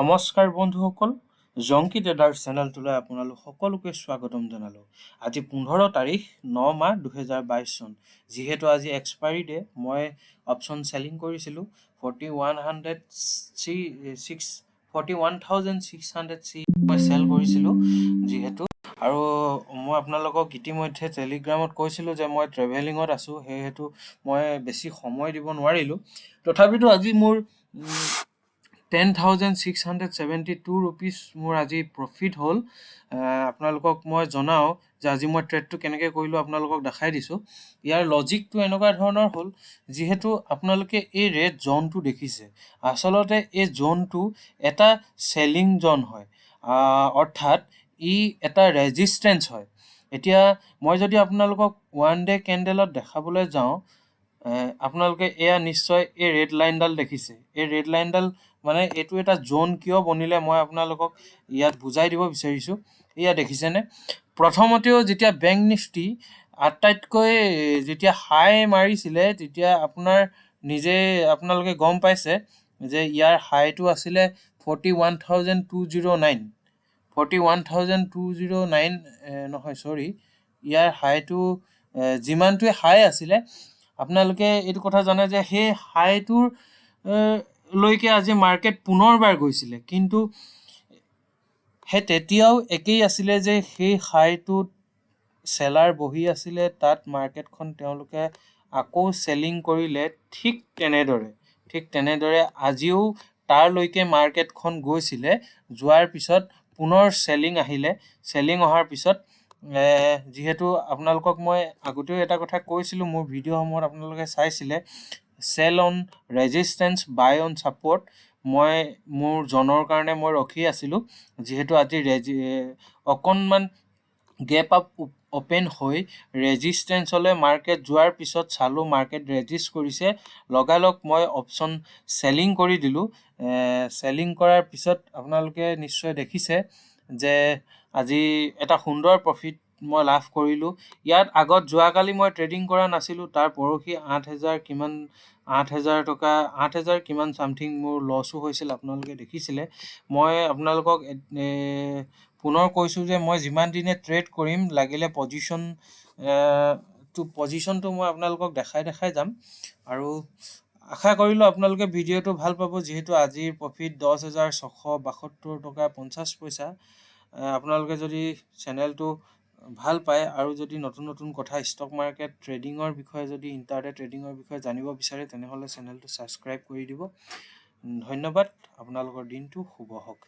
নমস্কাৰ বন্ধুসকল, জংকী ট্ৰেডাৰ্ছ চেনেলটোলৈ আপোনালোক সকলোকে স্বাগতম জনালোঁ। আজি 15 তাৰিখ, 9 মাহ 2022 চন। যিহেতু আজি এক্সপায়াৰী ডে, মই অপশ্যন চেলিং কৰিছিলোঁ 4100 C 6, 41,600 C মই চেল কৰিছিলোঁ। যিহেতু আৰু মই আপোনালোকক ইতিমধ্যে টেলিগ্ৰামত কৈছিলোঁ যে মই ট্ৰেভেলিঙত আছোঁ, সেয়েহেতু মই বেছি সময় দিব নোৱাৰিলোঁ। তথাপিতো আজি মোৰ ₹10,672 মোৰ আজি প্ৰফিট হ'ল। আপোনালোকক মই জনাওঁ যে আজি মই ট্ৰেডটো কেনেকৈ কৰিলোঁ, আপোনালোকক দেখাই দিছোঁ। ইয়াৰ লজিকটো এনেকুৱা ধৰণৰ হ'ল, যিহেতু আপোনালোকে এই ৰেড জ'নটো দেখিছে, আচলতে এই জ'নটো এটা চেলিং জ'ন হয়, অৰ্থাৎ ই এটা ৰেজিষ্টেঞ্চ হয়। এতিয়া মই যদি আপোনালোকক ওৱান ডে কেণ্ডেলত দেখাবলৈ যাওঁ, আপোনালোকে এয়া নিশ্চয় এই ৰেড লাইনডাল দেখিছে। এই ৰেড লাইনডাল মানে এইটো এটা জ'ন কিয় বনিলে, মই আপোনালোকক ইয়াত বুজাই দিব বিচাৰিছোঁ। এয়া দেখিছেনে? প্ৰথমতেও যেতিয়া বেংক নিফটি আটাইতকৈ যেতিয়া হাই মাৰিছিলে, তেতিয়া আপোনাৰ নিজে আপোনালোকে গম পাইছে যে ইয়াৰ হাইটো আছিলে 41,209, 41,209 নহয়, চৰি, ইয়াৰ হাইটো যিমানটোৱে হাই আছিলে, আপোনালোকে এইটো কথা জানে যে সেই হাইটোৰ লৈকে আজি মাৰ্কেট পুনৰবাৰ গৈছিলে। কিন্তু সেই তেতিয়াও একেই আছিলে যে সেই হাইটোত চেলাৰ বহি আছিলে, তাত মাৰ্কেটখন তেওঁলোকে আকৌ চেলিং কৰিলে। ঠিক তেনেদৰে আজিও তাৰলৈকে মাৰ্কেটখন গৈছিলে। যোৱাৰ পিছত পুনৰ চেলিং আহিলে। চেলিং অহাৰ পিছত, যিহেতু আপোনালোকক মই আগতেও এটা কথা কৈছিলোঁ, মোৰ ভিডিঅ'সমূহত আপোনালোকে চাইছিলে, "Sell on resistance, buy on support"। মই মোৰ জনৰ কাৰণে মই ৰখি আছিলোঁ। যিহেতু আজি অকণমান গেপ আপ অ'পেন হৈ ৰেজিষ্টেঞ্চলৈ মাৰ্কেট যোৱাৰ পিছত চালোঁ, মাৰ্কেট ৰেজিষ্ট কৰিছে। লগালগ মই অপশ্যন চেলিং কৰি দিলোঁ। চেলিং কৰাৰ পিছত আপোনালোকে নিশ্চয় দেখিছে যে আজি এটা সুন্দৰ প্ৰফিট মই লাভ কৰিলোঁ। ইয়াত আগত যোৱাকালি মই ট্ৰেডিং কৰা নাছিলোঁ। তাৰ পৰহি 8000 কিমান, 8000 টকা, 8000 কিমান চামথিং মোৰ লছো হৈছিল, আপোনালোকে দেখিছিলে। মই আপোনালোকক পুনৰ কৈছোঁ যে মই যিমান দিনে ট্ৰেড কৰিম, লাগিলে পজিশ্যনটো মই আপোনালোকক দেখাই দেখাই যাম। আৰু আশা কৰিলোঁ আপোনালোকে ভিডিঅ'টো ভাল পাব। যিহেতু আজিৰ প্ৰফিট 10,672 টকা 50 পইচা। আপোনালোকে যদি চেনেলটো ভাল পায় আৰু যদি নতুন নতুন কথা ষ্টক মাৰ্কেট ট্ৰেডিঙৰ বিষয়ে, যদি ইণ্টাৰডে ট্ৰেডিঙৰ বিষয়ে জানিব বিচাৰে, তেনেহ'লে চেনেলটো ছাবস্ক্ৰাইব কৰি দিব। ধন্যবাদ, আপোনালোকৰ দিনটো শুভ হওক।